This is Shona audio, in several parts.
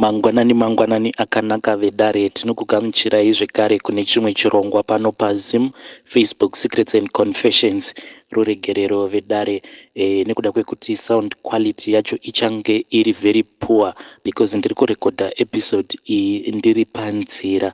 Mangwanani mangwanani akanaka vedare, tinokugamuchirai zvekare kune chimwe chirongwa pano paZim Facebook Secrets and Confessions. Ruregerero vedare nekuda kwekuti sound quality yacho ichange iri very poor because ndiri kurekodha episode iyi ndiri panzira.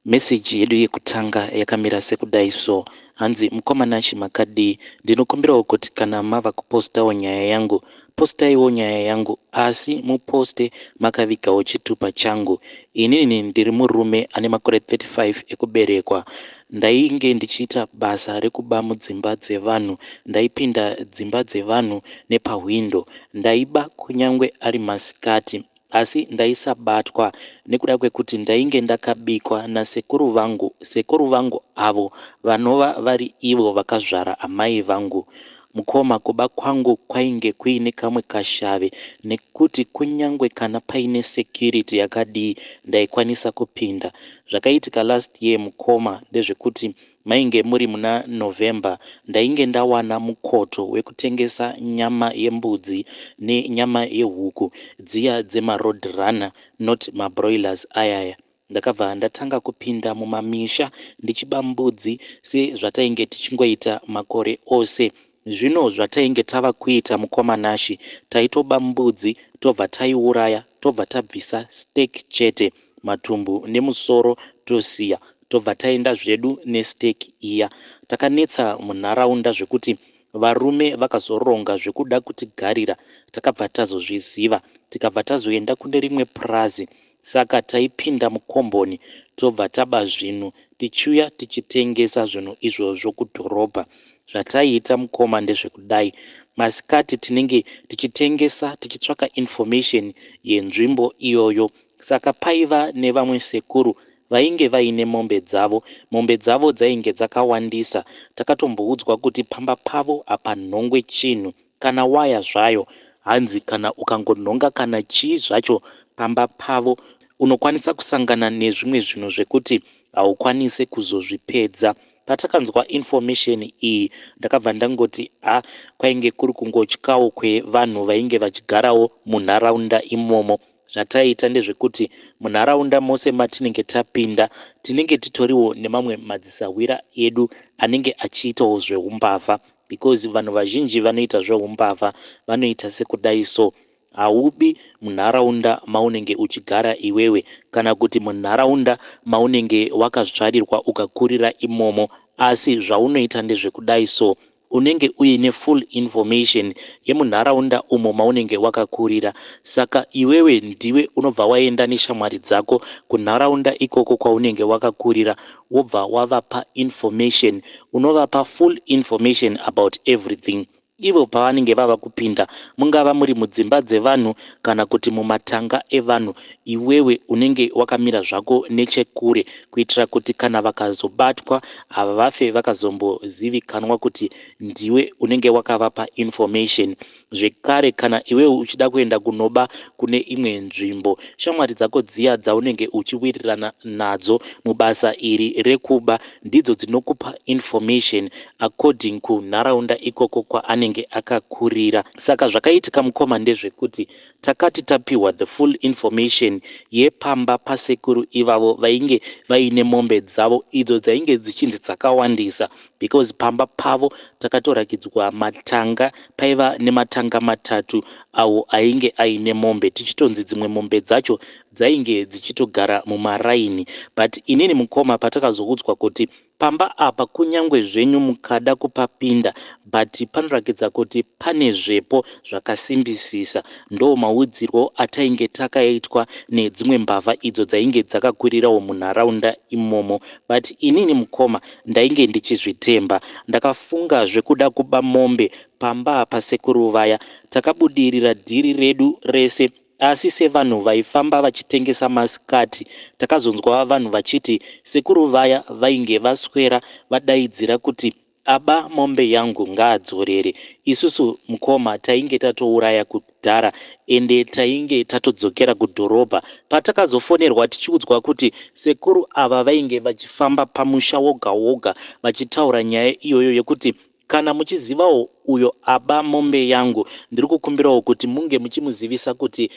Message yedu yekutanga yakamira sekudai so, hanzi mukoma Nashy makadii, ndinokumbirawo kuti kana mava kupostawo nyaya yangu postaiwo nyaya yangu asi muposte makavigawo chitupa changu. Inini ndiri murume ane makore 35 ekuberekwa. Ndainge ndichiita basa rekuba mudzimba dzevanhu. Ndaipinda dzimba dzevanhu nepahwindo. Ndaiba kunyangwe ari masikati asi ndaisabatwa nekuda kwekuti ndainge ndakabikwa nasekuru vangu, sekuru vangu avo vanova vari ivo vakazvara amai vangu. Mukoma kuba kwangu kwainge kuine kamwe kashave nekuti kunyangwe kana paine security yakadii ndaikwanisa kupinda. Zvakaitika last year mukoma ndezvekuti mainge muri muna November ndainge ndawana mukoto wekutengesa nyama yembudzi nenyama yehuku dziya dzemaroad runner not mabroilers ayaya. Ndakabva ndatanga kupinda mumamisha ndichiba mbudzi sezvatainge tichingoita makore ose. Zvino zvatainge tava kuita mukoma Nashy taitoba mbudzi tobva taiuraya tobva tabvisa steak chete matumbu nemusoro tosiya tobva taenda zvedu nesteak iya. Takanetsa munharaunda zvekuti varume vakazoronga zvekuda kutigarira takabva tazozviziva tikabva tazoenda kune rimwe purazi. Saka taipinda mukomboni tobva taba zvinhu tichiuya tichitengesa zvinhu izvozvo kudhorobha. Zvataiita mukoma ndezvekudai, masikati tinenge tichitengesa tichitsvaka information yenzvimbo iyoyo. Saka paiva nevamwe sekuru vainge vaine mombe dzavo. Mombe dzavo dzainge dzakawandisa. Takatomboudzwa kuti pamba pavo hapanhongwe chinhu kana waya zvayo. Hanzi kana ukangonhonga kana chii zvacho pamba pavo unokwanisa kusangana nezvimwe zvinhu zvekuti haukwanise kuzozvipedza. Patakanzwa information iyi ndakabva ndangoti ha kwainge kuri kungotyawo kwevanhu vainge vachigarawo munharaunda imomo. Zvataiita ndezvekuti munharaunda mose matinenge tapinda tinenge titoriwo nemamwe madzisahwira edu anenge achiitawo zveumbavha because vanhu vazhinji vanoita zveumbavha vanoita sekudai so. Haubi munharaunda maunenge uchigara iwewe kana kuti munharaunda maunenge wakazvarirwa ukakurira imomo asi zvaunoita ndezvekudai so unenge uine full information yemunharaunda umo maunenge wakakurira. Saka iwewe ndiwe unobva waenda neshamwari dzako kunharaunda ikoko kwaunenge wakakurira wobva wavapa information. Unovapa full information about everything. Ivo pavanenge vava kupinda mungava muri mudzimba dzevanhu kana kuti mumatanga evanhu iwewe unenge wakamira zvako nechekure kuitira kuti kana vakazobatwa havafe vakazombozivikanwa kuti ndiwe unenge wakavapa information. Zvekare kana iwewe uchida kuenda kunoba kune imwe nzvimbo shamwari dzako dziya dzaunenge uchiwirirana nadzo mubasa iri rekuba ndidzo dzinokupa information according kunharaunda ikoko kwaanenge akakurira. Saka zvakaitika mukoma ndezvekuti takati tapiwa the full information yepamba pasekuru ivavo vainge vaine mombe dzavo idzo dzainge dzichinzi dzakawandisa because pamba pavo takatorakidzwa matanga paiva nematanga matatu awo ainge aine mombe tichitonzi dzimwe mombe dzacho dzainge dzichitogara mumaraini. But inini mukoma patakazoudzwa kuti pamba apa kunyangwe zvenyu mukada kupapinda but panorakidza kuti pane zvepo zvakasimbisisa ndo maudzirwo atainge takaitwa nedzimwe mbavha idzo dzainge dzakakurirawo munharaunda imomo. But inini mukoma ndainge ndichizvitemba. Ndakafunga zvekuda kuba mombe pamba pasekuru vaya. Takabudirira dhiri redu rese asi sevanhu vaifamba vachitengesa masikati takazonzwa vanhu vachiti sekuru vaya vainge vaswera vadaidzira kuti aba mombe yangu ngaadzorere. Isusu mukoma tainge tatouraya kudhara ende tainge tatodzokera kudhorobha. Patakazofonerwa tichiudzwa kuti sekuru ava vainge vachifamba pamusha woga woga vachitaura nyaya iyoyo yekuti kana muchizivawo uyo aba mombe yangu ndiri kukumbirawo kuti munge muchimuzivisa kuti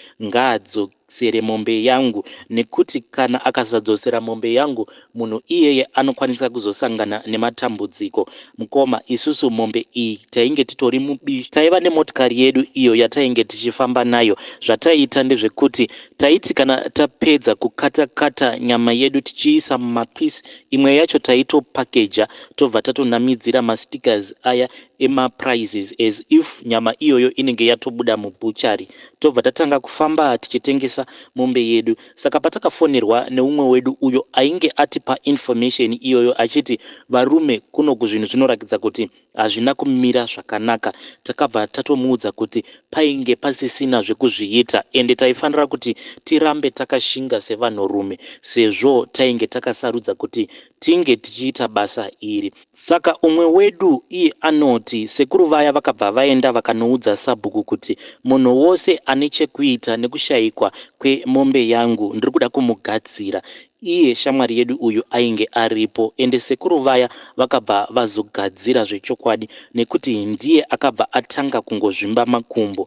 ngaadzosere mombe yangu nekuti kana akasadzosera mombe yangu munhu iyeye anokwanisa kuzosangana nematambudziko. Mukoma, isusu mombe iyi tainge titori mubishi. Taiva nemotikari yedu iyo yatainge tichifamba nayo. Zvataiita ndezvekuti taiti kana tapedza kukata kata nyama yedu tichiisa mumapisi, imwe yacho taitopakeja tobva tatonamidzira mastickers aya emaprizes as if nyama iyoyo inenge yatobuda mubhuchari, tobva tatanga kufamba tichitengesa mombe yedu. Saka patakafonerwa neumwe wedu uyo ainge atipa information iyoyo achiti varume kunoku zvinhu zvinorakidza kuti hazvina kumira zvakanaka, takabva tatomuudza kuti painge pasisina zvekuzviita ende taifanira kuti tirambe takashinga sevanhurume sezvo tainge takasarudza kuti tinge tichiita basa iri. Saka umwe wedu iye anoti sekuru vaya vakabva vaenda vakanoudza sabhuku kuti munhu wose ane chekuita nekushaikwa kwemombe yangu ndiri kuda kumugadzira. Iye shamwari yedu uyu ainge aripo ende sekuru vaya vakabva vazogadzira zvechokwadi nekuti ndiye akabva atanga kungozvimba makumbo.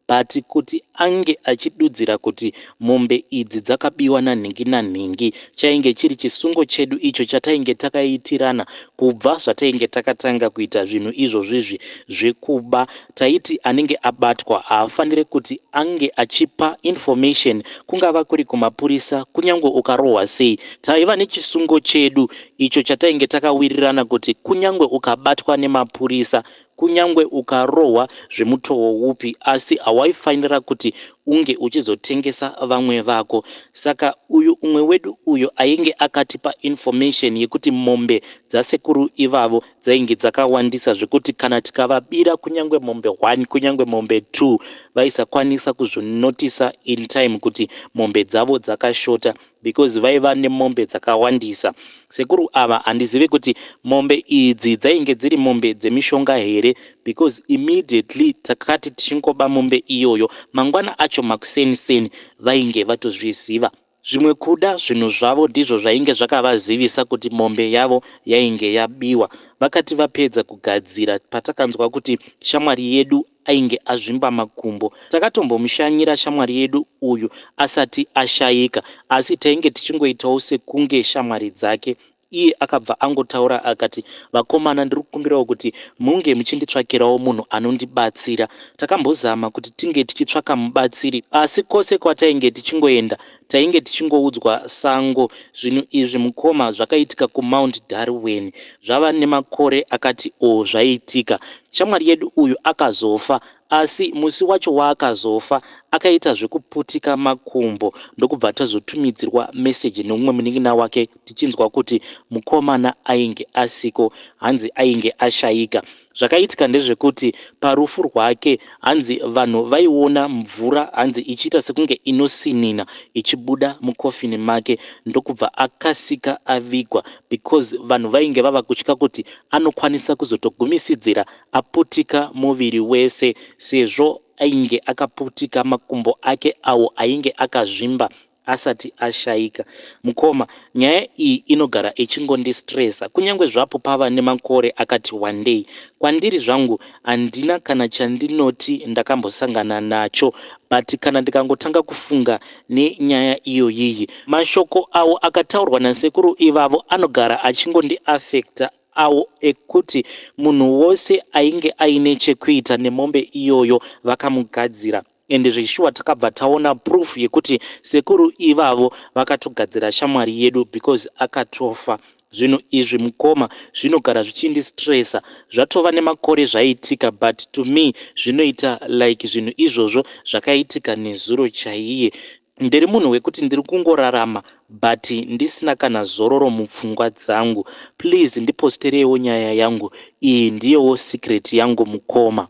But kuti ange achidudzira kuti mombe idzi dzakabiwa nanhingi nanhingi chainge chiri chisungo chedu icho chatainge takaitirana kubva zvatainge takatanga kuita zvinhu izvozvizvi zvekuba. Taiti anenge abatwa haafanire kuti ange achipa information kungava kuri kumapurisa kunyangwe ukarohwa sei. Taiva nechisungo chedu icho chatainge takawirirana kuti kunyangwe ukabatwa nemapurisa Kunyangwe ukarohwa zvemutowo upi asi hawaifanira kuti unge uchizotengesa vamwe vako. Saka uyu umwe wedu uyo ainge akatipa information yekuti mombe dzasekuru ivavo dzainge dzakawandisa zvekuti kana tikavabira kunyangwe mombe one kunyangwe mombe two vaisakwanisa kuzvinotisa in time kuti mombe dzavo dzakashota because vaiva nemombe dzakawandisa. Sekuru ava handizive kuti mombe idzi dzainge dziri mombe dzemishonga here because immediately takati tichingoba mombe iyoyo mangwana acho makuseni seni vainge vatozviziva. Zvimwe kuda zvinhu zvavo ndizvo zvainge zvakavazivisa kuti mombe yavo yainge yabiwa. Vakati vapedza kugadzira patakanzwa kuti shamwari yedu ainge azvimba makumbo. Takatombomushanyira shamwari yedu uyu asati ashayika asi tainge tichingoitawo sekunge shamwari dzake. Iye akabva angotaura akati, Vakomana ndiri kukumbirawo kuti munge muchinditsvakirawo munhu anondibatsira. Takambozama kuti tinge tichitsvaka mubatsiri asi kwose kwatainge tichingoenda tainge tichingoudzwa sango. Zvinhu izvi mukoma zvakaitika kuMount Darwin zvava nemakore akati o zvaitika. Shamwari yedu uyu akazofa asi musi wacho waakazofa akaita zvekuputika makumbo ndokubva tazotumidzirwa meseji neumwe munin'ina wake tichinzwa kuti mukomana ainge asiko hanzi ainge ashaika. Zvakaitika ndezvekuti parufu rwake hanzi vanhu vaiona mvura hanzi ichiita sekunge inosinina ichibuda mukofini make ndokubva akasika avigwa because vanhu vainge vava kutya kuti anokwanisa kuzotogumisidzira aputika muviri wese sezvo ainge akaputika makumbo ake awo ainge akazvimba asati ashaika. Mukoma, nyaya iyi inogara ichingondistressa kunyange zvapo pava nemakore akati wandei. Kwandiri zvangu handina kana chandinoti ndakambosangana nacho but kana ndikangotanga kufunga nenyaya iyoyiyi, mashoko awo akataurwa nasekuru ivavo anogara achingondiaffecta awo ekuti munhu wose ainge aine chekuita nemombe iyoyo vakamugadzira. Ende zveshuwa takabva taona proof yekuti sekuru ivavo vakatogadzira shamwari yedu because akatofa. Zvinhu izvi mukoma zvinogara zvichindistressa. Zvatova nemakore zvaitika but to me zvinoita like zvinhu izvozvo zvakaitika nezuro chaiye. Ndiri munhu wekuti ndiri kungorarama but ndisina kana zororo mupfungwa dzangu. Please ndipostereiwo nyaya yangu iyi ndiyowo secret yangu mukoma.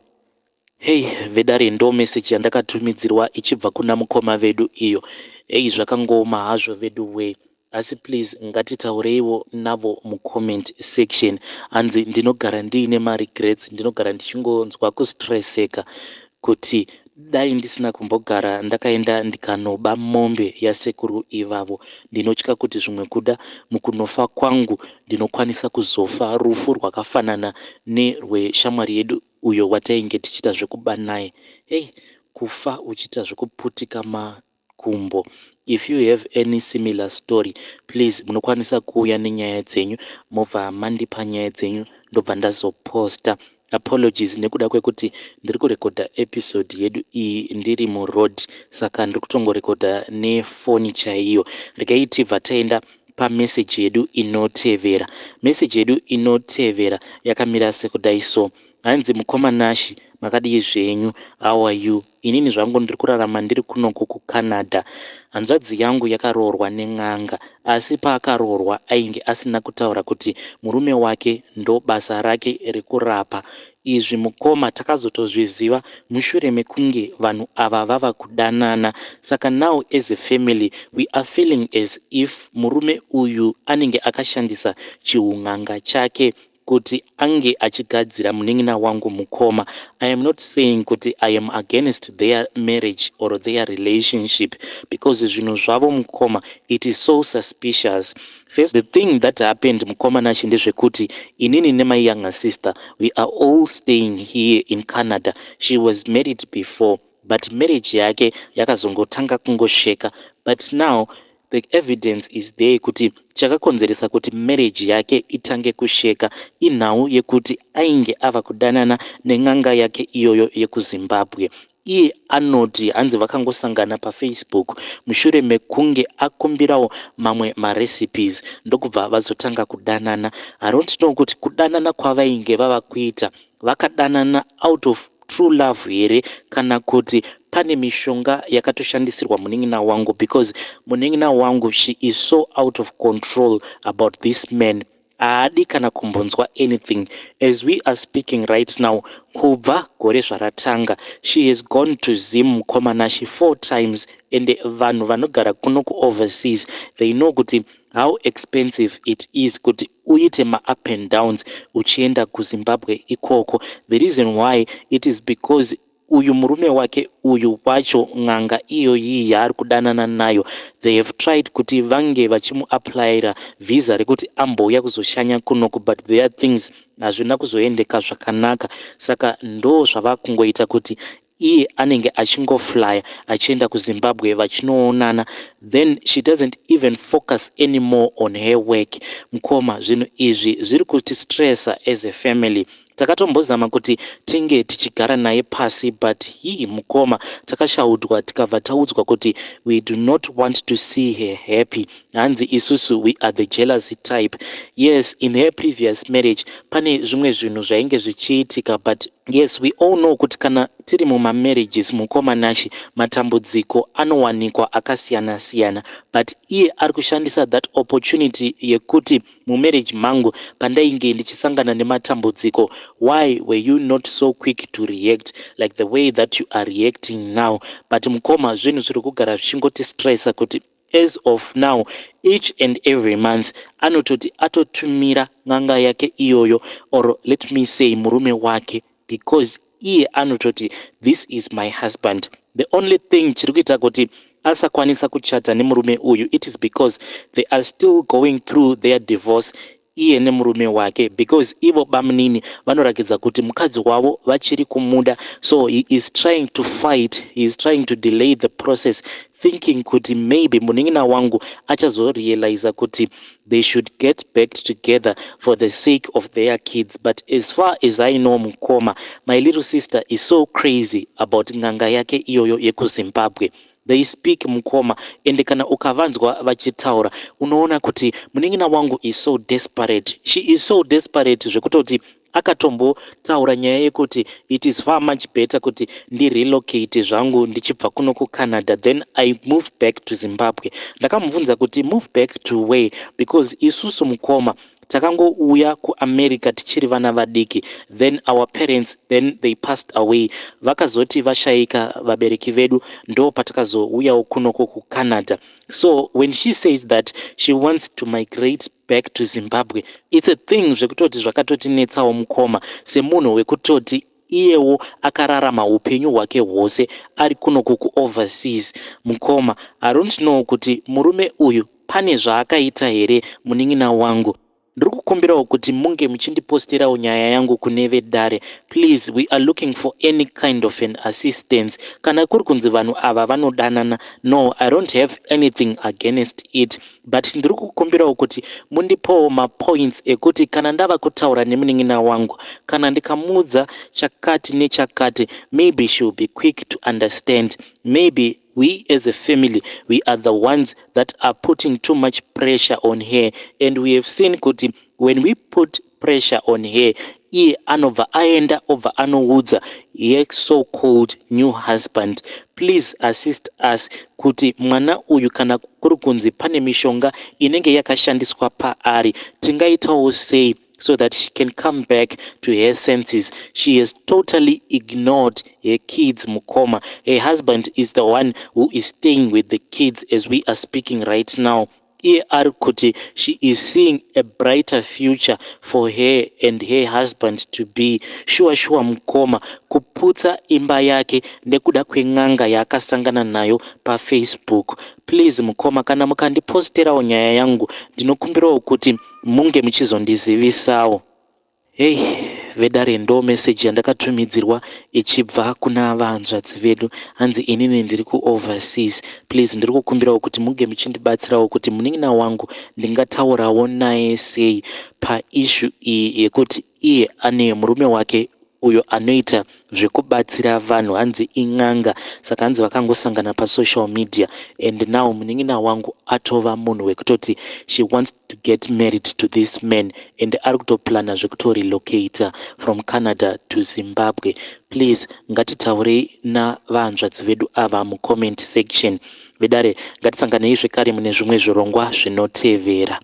Hey vedare ndo message yandakatumidzirwa ichibva kuna mukoma vedu iyo. Hey zvakangooma hazvo veduwee asi please ngatitaureiwo navo mucomment section. Hanzi ndinogara ndiine maregrets ndinogara ndichingonzwa kustresseka kuti dai ndisina kumbogara ndakaenda ndikanoba mombe yasekuru ivavo. Ndinotya kuti zvimwe kuda mukunofa kwangu ndinokwanisa kuzofa rufu rwakafanana nerweshamwari yedu uyo watainge tichiita zvekuba naye. Hey kufa uchiita zvekuputika ma. makumbo. If you have any similar story, please munokwanisa kuuya nenyaya dzenyu, mobva mandipa nyaya dzenyu, ndobva ndazoposta. Apologies nekuda kwekuti ndiri kurekodha episode yedu iyi ndiri muroad, saka ndiri kutongorekodha nefoni chaiyo. Regai tibva taenda pameseji yedu inotevera. Meseji yedu inotevera yakamira sekudai so. Hanzi, "Mukoma Nashi, makadii zvenyu? How are you? Inini zvangu ndiri kurarama ndiri kunoku kuCanada. Hanzvadzi yangu yakaroorwa nen'anga, asi paakaroorwa ainge asina kutaura kuti murume wake ndo basa rake rekurapa. Izvi mukoma takazotozviziva mushure mekunge vanhu ava vava kudanana. Saka now as a family we are feeling as if murume uyu anenge akashandisa chiun'anga chake kuti ange achigadzira munin'ina wangu. Mukoma, I am not saying kuti I am against their marriage or their relationship, because zvinhu zvavo mukoma, it is so suspicious. First, the thing that happened, mukoma Nashi, ndezvekuti inini nemy younger sister, we are all staying here in Canada. She was married before, but marriage yake yakazongotanga kungosheka. But now the evidence is there kuti chakakonzeresa kuti marriage yake itange kusheka inhau yekuti ainge ava kudanana nen'anga yake iyoyo yekuZimbabwe. Iye anoti hanzi vakangosangana paFacebook mushure mekunge akumbirawo mamwe marecipes, ndokubva vazotanga kudanana. I don't know kuti kudanana kwavainge vava kuita, vakadanana out of true love here, kana kuti pane mishonga yakatoshandisirwa munin'ina wangu, because munin'ina wangu, she is so out of control about this man. Haadi kana kumbonzwa anything. As we are speaking right now, kubva gore zvaratanga, she has gone to Zim, mukoma Nashi, four times, and vanhu vanogara kuno kuoverseas, they know kuti how expensive it is kuti uite maup and downs uchienda kuZimbabwe ikoko. The reason why it is because uyu murume wake uyu wacho, n'anga iyoyi yaari kudanana nayo, they have tried kuti vange vachimuapplyira vhisa rekuti ambouya kuzoshanya kunoku, but their things hazvina kuzoendeka zvakanaka. Saka ndo zvava kungoita kuti iye anenge achingoflya achienda kuZimbabwe vachinoonana. Then she doesn't even focus anymore on her work. Mukoma, zvinhu izvi zviri kutistressa as a family. Takatombozama kuti tinge tichigara naye pasi, but he, mukoma, takashaudwa, tikabva taudzwa kuti we do not want to see her happy. Hanzi isusu we are the jealousy type. Yes, in her previous marriage pane zvimwe zvinhu zvainge zvichiitika, but yes, we all know kuti kana tiri mumamarriages, mukoma Nashi, matambudziko anowanikwa akasiyana-siyana. But iye ari kushandisa that opportunity yekuti mumarriage mangu pandainge ndichisangana nematambudziko, why were you not so quick to react like the way that you are reacting now? But mukoma, zvinhu zviri kugara zvichingotistressa kuti as of now, each and every month anototi atotumira n'anga yake iyoyo, or let me say murume wake, because iye anototi, 'This is my husband.' The only thing chiri kuita kuti asakwanisa kuchata nemurume uyu, it is because they are still going through their divorce, iye nemurume wake, because ivo bamunini vanoratidza kuti mukadzi wavo vachiri kumuda. So he is trying to fight, he is trying to delay the process, thinking kuti maybe munin'ina wangu achazorealiza kuti they should get back together for the sake of their kids. But as far as I know, mukoma, my little sister is so crazy about n'anga yake iyoyo yekuZimbabwe. They speak, mukoma, ende kana ukavanzwa vachitaura, unoona kuti munin'ina wangu is so desperate. She is so desperate zvekutoti akatombotaura nyaya yekuti it is far much better kuti ndirelocate zvangu ndichibva kuno kuCanada, then I move back to Zimbabwe. Ndakamubvunza kuti move back to where? Because isusu, mukoma, takangouya kuAmerica tichiri vana vadiki. Then our parents, then they passed away. Vakazoti vashayika vabereki vedu, ndo patakazouyawo kunoko kuCanada. So when she says that she wants to migrate back to Zimbabwe, it's a thing zvekutoti zvakatotinetsawo, mukoma, semunhu wekutoti iyewo akararama upenyu hwake hwose ari kunoku kuoverseas. Mukoma, I don't know kuti murume uyu pane zvaakaita here munin'ina wangu. Ndiri kukumbirawo kuti mundibatsirewo. kukumbirawo kuti munge muchindiposterawo nyaya yangu kune vedare. Please, we are looking for any kind of an assistance. Kana kuri kunzi vanhu ava vanodanana, no, I don't have anything against it, but ndiri kukumbirawo kuti mundipowo mapoints ekuti kana ndava kutaura nemunin'ina wangu, kana ndikamuudza chakati nechakati, maybe she will be quick to understand. Maybe we as a family, we are the ones that are putting too much pressure on her, and we have seen kuti when we put pressure on her, iye anobva aenda, obva anoudza ye so called new husband. Please assist us kuti mwana uyu, kana kuri kunzi pane mishonga inenge yakashandiswa paari, tingaitawo sei so that she can come back to her senses? She has totally ignored her kids, mukoma. Her husband is the one who is staying with the kids as we are speaking right now. Iye ari kuti she is seeing a brighter future for her and her husband to be. Shuwa shuwa, mukoma, kuputsa imba yake nekuda kwen'anga yaakasangana nayo paFacebook. Please, mukoma, kana mukandiposterawo nyaya yangu, ndinokumbirawo kuti munge muchizondizivisawo. Hei vedare, ndo meseji yandakatumidzirwa ichibva kuna vahanzvadzi vedu. Hanzi, "Inini ndiri kuoverseas. Please, ndiri kukumbirawo kuti munge muchindibatsirawo kuti munin'ina wangu ndingataurawo naye sei paissue iyi yekuti iye ane murume wake uyo anoita zvekubatsira vanhu, hanzi in'anga. Saka hanzi vakangosangana pasocial media and now munin'ina wangu atova munhu wekutoti she wants to get married to this man and ari kutoplana zvekutorelocata from Canada to Zimbabwe. Please, ngatitaurei navahanzvadzi vedu ava mucomment section." Vedare, ngatisanganei zvekare mune zvimwe zvirongwa zvinotevera.